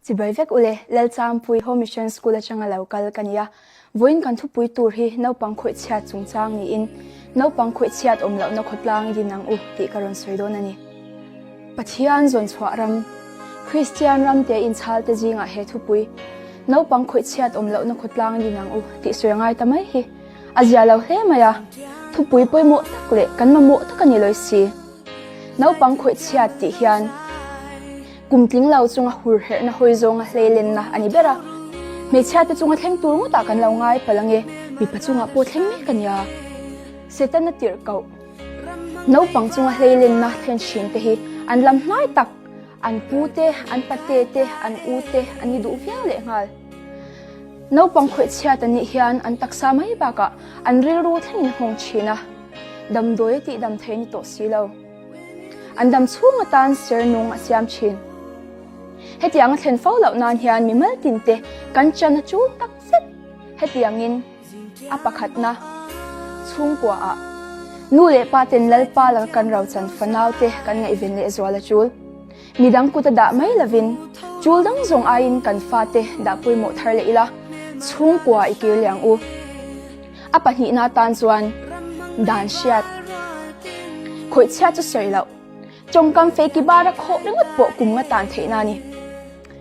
Chibai vek ule, Lalchangpui Home Mission School atanga lo kal ka ni a. Vawiin kan thupui tur hi naupang khawih chhiat chungchang niin naupang khawih chhiat awm lohna khawtlang i din ang u tih ka rawn sawi dawn a ni. Pathian zawn chhuah ram, Kristian ram te inchhal te zingah he thupui naupang khawih chhiat awm lohna khawtlang i din ang u tih sawi a ngai ta mai hi a zia lo hle mai a, thupui pawimawh tak leh kan mamawh tak a ni lawi si. Naupang khawih chhiat tih hian Kum tling lo chunga hur herhna hawi zawnga hleilenna a ni ber a, hmeichhiate chunga thleng tur ngawtah kan lo ngai palh ange, mipa chungah pawh thleng mek a nia. Setana tirh koh. Naupang chunga hleilenna thlen thin te hi an lam hnai tak, an pu te, an pate te, an u te an ni duh viau lehnghal. Naupang khawih chhiat an nih hian an taksa mai bakah an rilru thlengin a nghawng thin a, damdawi a tihdam thei ni tawh si lo. An dam chhung atan ser nung a siam thin. Hetiang a thlen fo loh nan hian mimal tin te kan chan a chul tak zet. Hetiangin a pakhatna chhungkua ah nu leh pa ten Lalpa laka kan rochan fanau te kan ngaihven leh zual a chul. Midang kut a dah mai lovin chul dang zawng aiin kan fate dah pawimawh thar leh ila chhungkua i kir leh ang u. A pahnihna atan chuan dan hriat khawih chhiat chu sawi loh. Tawngkam fei ki bara khawh ringawt pawh kum nga tan theihna a ni.